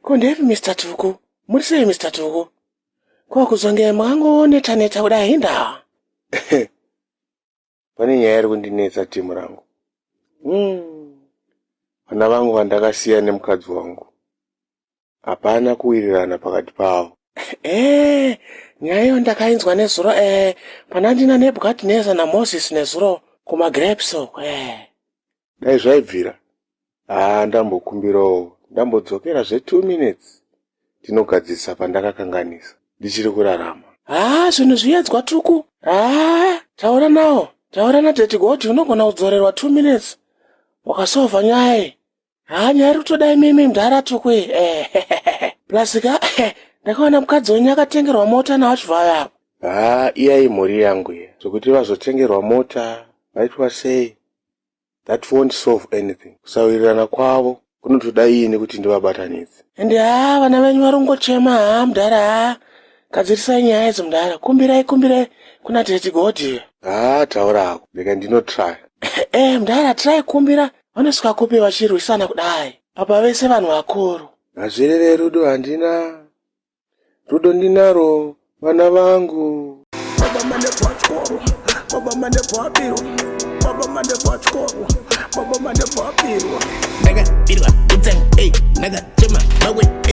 Ko ndepi Mr Tuku? Muri sei Mr Tuku? Ko kuzonge makangoneta neta kudai hindawa? Pane nyaya iri kundinetsa timu rangu. Vana vangu vandakasiya nemukadzi wangu. Hapana kuwirirana pakati pavo. Eh, nyaya iyo ndakainzwa nezuro eh, pana ndina Nebukadneza naMoses nezuro kumagrapes uko eh. Dai zvaibvira. Haa ndambokumbirawo ndambodzokera zve 2 minutes tinogadzirisa pandakakanganisa. Ndichiri kurarama. Haa zvinhu zviyedzwa Tuku. Haa taura nawo. Taura naDaddy God unogona kudzorerwa 2 minutes. Wakasovha nyaya iyi. Haa nyaya iri kutoda imimi mudhara Tuku iyi. Eh, plus ka ndakaona mukadzi wenyu akatengerwa mota naVaChivhayo apa. Haa iya imhuri yangu iya. Zvekuti vazotengerwa mota vaitwa sei that won't solve anything. Kusawirirana kwavo kunotoda ini kuti ndivabatanidze. Ende haa vana venyu vari kungochema haa mudhara haa gadzirisai nyaya idzi mudhara kumbirai kumbirai kuna Daddy God. Haa taura hako rega ndinotry. Eh mudhara try kumbira vanosvika kupi vachirwisana kudai apa vese vanhu vakuru. Hazvireve rudo handina rudo ndinaro vana vangu. Baba mandebva chikoro, baba mandebva abirwa, baba mandebva chikoro, baba mandebva abirwa. Ndakabirwa utsangu, ey, ndakachema mawe.